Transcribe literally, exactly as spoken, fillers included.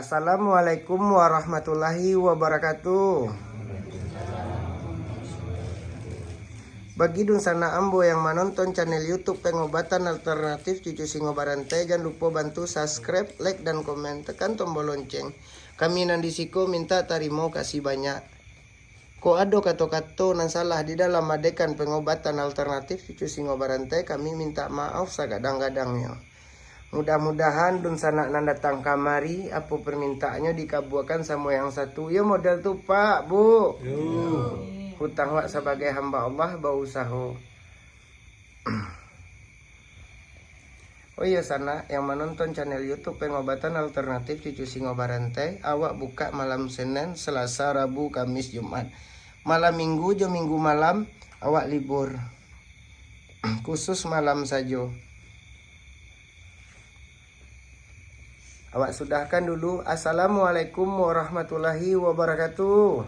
Assalamualaikum warahmatullahi wabarakatuh. Bagi dunsanak ambo yang manonton channel YouTube Pengobatan Alternatif Cucu Singo Barantai, jan lupo bantu subscribe, like, dan komen. Tekan tombol lonceng. Kami nan di siko minta tarimo kasih banyak. Kok ado kato-kato nan salah di dalam adekan pengobatan alternatif cucu singo barantai, kami minta maaf sagadang-gadangnyo. Mudah-mudahan dunsanak nan datang kamari, apo permintaannyo dikabuakan samo yang satu. Yo model tu, Pak, Bu. Yo. Hutang wak sabagai hamba Allah, bausaho. Oh iyo, sanak yang manonton channel YouTube Pengobatan Alternatif Cucu Singo Barantai, awak bukak malam Senin, Selasa, Rabu, Kamis, Jumat. Malam Minggu jo Minggu malam, awak libur. Khusus malam sajo. Awak sudahkan dulu. Assalamualaikum warahmatullahi wabarakatuh.